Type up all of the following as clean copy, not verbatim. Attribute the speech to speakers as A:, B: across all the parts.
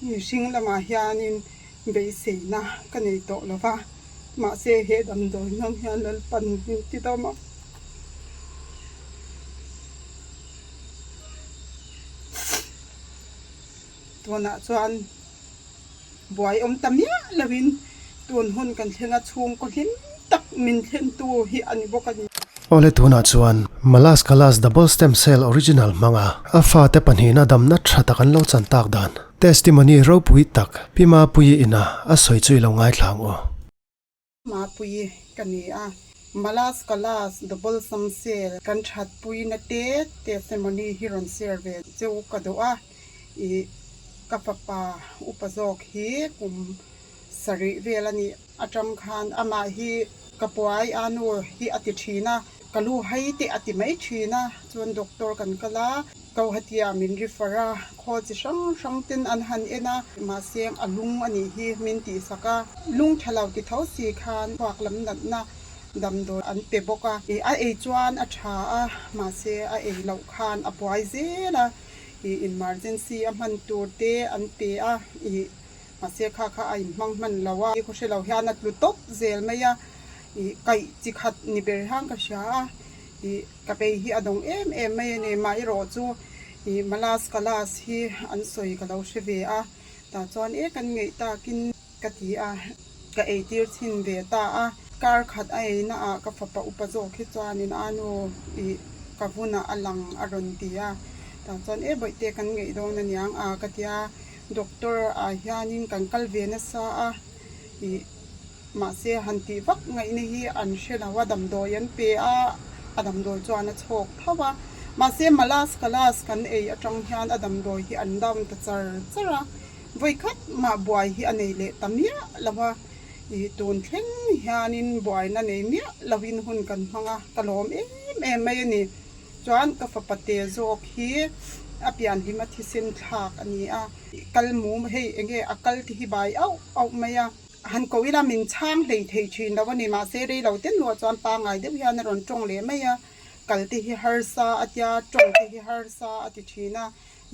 A: Mihring lamah hianin beiseina ka nei tawh lo va, mahse he damdawi hmang hian Lalpan min ti dam a. Tunah chuan buai awm ta miah loin tun hun kan thleng a, chhungkaw hlim tak min thlentu hi a ni bawk a ni.
B: Awle tunah chuan Malas Kalas Double Stem Cell Original hmanga a fate pahnihna damna tha tak an lo chan tak dan testimony ropui tak Pi Mapuii ina a sawi chu i lo ngaithla ang u.
A: Mapuii ka ni a, Malas Kalas Double Stem Cell kan thatpuina te testimony hi rawn share ve cheu ka duh a, ih ka fapa upa zawk hi kum sarih vel a nih atang khan amah hi ka puai a nu hi a ti thin a, ka lu hai te a ti mai thin a, chuan doctor kan kal a, Guwahati-ah min refer a, khawl chi hrang hrang ten an han en a, mahse a lung a nih hi min tihsak a, lung tha lo ti tho si khan thluak lam natna damdawi an pe bawk a, ih a ei chuan a tha a, mahse a ei loh khan a buai zel a, ih emergency a hman tur te an pe a, ih. Mahse kha kha a inhmang hman lo a, khaw hre lo hian a tlu tawp zel mai a, ih kaih chi khat ni ber hian ka hria a, ih ka bei hi a dawng em em mai a ni. Mah erawh chu ih Malas Kalas hi an sawi ka lo hre ve a, tah chuan e kan ngeih takin ka ti a, ka eitir chhin ve ta a. Kar khat a eina ah ka fapa upa zawk hi chuanin a nu ih ka vunah a lang a rawn ti a, tah chuan e bawihte kan ngeih dawn aniang a ka ti a. Doctor ah hianin kan kal ve nasa a, ih mahse han tih vak ngaihna hi an hre lo a, damdawi an pe a, a damdawi chuan a chhawk tho a, mahse malas kalas kan ei atang hian a damdawi hi an down ta char char a, vawikhat mah buai hi a nei leh ta miah lo a, ih tun thleng hianin buaina nei miah loin hun kan hmang a, ka lawm em em mai a ni. Chuan ka fapa te zawk hi a pianhlim a thisen thlak a ni a, kal mum hei enge a kal te hi bai auh auh mai a, han ko ila min chhang hlei thei thin lo a ni, mahse rei lo te nuah chuan pangngai deuh hian a rawn tawng leh mai a, kal te hi harsa a tia, tawng te hi harsa a ti thin a.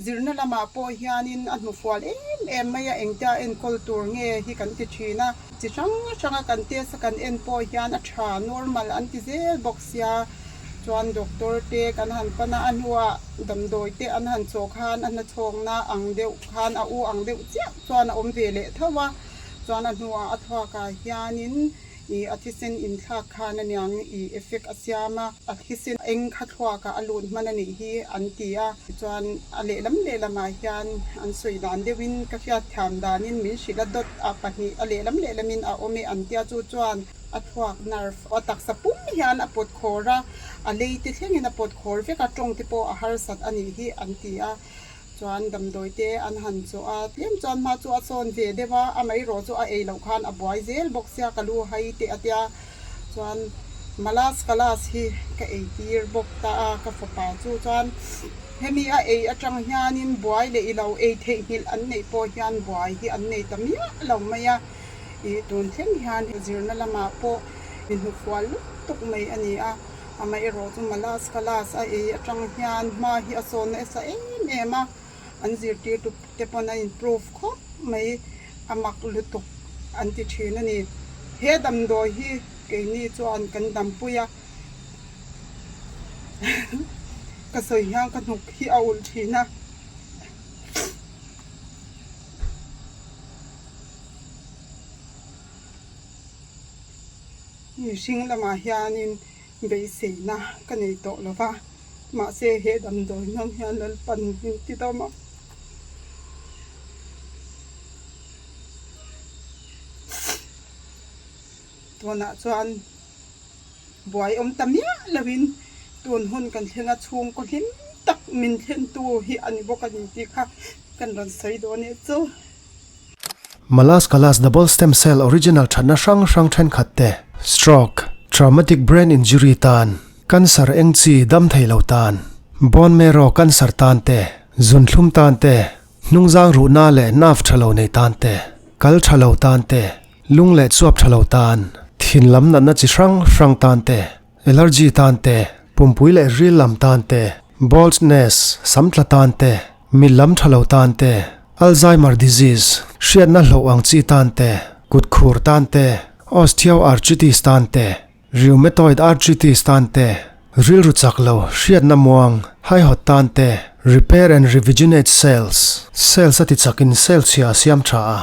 A: Zirna lamah pawh hianin a hnufual em em mai a, engtia enkawl tur nge hi kan ti thin a, chi hrang hranga kan test a kan en pawh hian a tha normal an ti zel bawk sia, chuan doctor te kan han pan a, a hnuah damdawi te an han chawh khan a hnachhawkna ang deuh khan a u ang deuh chiah chuan a awm ve leh tho a, chuan a hnuah a thluakah hianin Ih a thisen inthlak khan aniang ih effect a siam a, a thisen eng kha thluakah a lut hman anih hi an ti a, chuan a lehlam lehlamah hian an sawi dan deuhin ka hriatthiam danin min hrilh a dawt a pahnih a lehlam lehlamin a awm e an tia chu chuan a thluak nerve a taksa pum hian a pawt khawr a, a lei te thlengin a pawt khawr vek a, tawng te pawh a harsat anih hi an ti a. Chuan damdawi te an han chawh a, tlem chuan hma chu a sawn ve deuh a, amaherawh chu a ei loh khan a buai zel bawk sia ka lu hai teh a tia. Chuan Malas Kalas hi ka ei tir bawk ta a, ka fapa chu chuan hemi a ei atang hianin buai leh i lo ei theihnghilh an neih pawh hian buai hi an nei ta miah lo mai a, ih tun thleng hian zirna lamah pawh mi hnufual lutuk mai a ni a. Amaherawh chu Malas Kalas a ei atang hian hma hi a sawn nasa em em a, an zirtirtu te pawn a improve khawp mai, a mak lutuk an ti thin a ni. He damdawi hi keini chuan kan dampui a, ka sawi hian ka hnuk hi a ulh thin a. Mihring lamah hianin beiseina ka nei tawh lo va, mahse he damdawi hmang hian Lalpan min ti dam a. Tunah chuan buai awm ta miah loin tun hun kan thleng a, chhungkaw hlim tak min thlentu hi a ni bawk a ni tih kha kan rawn sawi dawn e chu.
B: Malas Kalas Double Stem Cell Original thatna hrang hrang thenkhat te, Stroke, Traumatic Brain Injury tan, Cancer eng chi dam thei lo tan, Bone Marrow Cancer tan te, Zunthlum tan te, Hnungzang ruhna leh nerve tha lo nei tan te, Kal tha lo tan te, Lung leh chuap tha lo tan, Thin lam natna chi hrang hrang tan te, Allergy tan te, Pumpui leh ril lam tan te, Baldness, sam tla tan te, Mit lam tha lo tan te. Alzheimer disease, hriatna hloh ang chi tan te, kut khur tan te, osteoarthritis tan te, rheumatoid arthritis tan te, rilru chak lo, hriatna muang, haihawt tan te, repair and reviginate cells, cells a ti chakin cell chhia a siam tha a.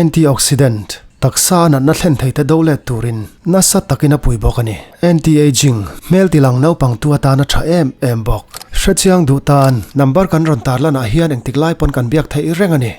B: Antioxidant, taksa a natna thlen thei te do let turin nasa takin a pui bawk a ni. Anti-aging, hmel tilang naupang tu atana tha em em bawk. Hrechiang duh tan, number kan rawn tarlanah hian engtik lai pawn kan biak theih reng a ni.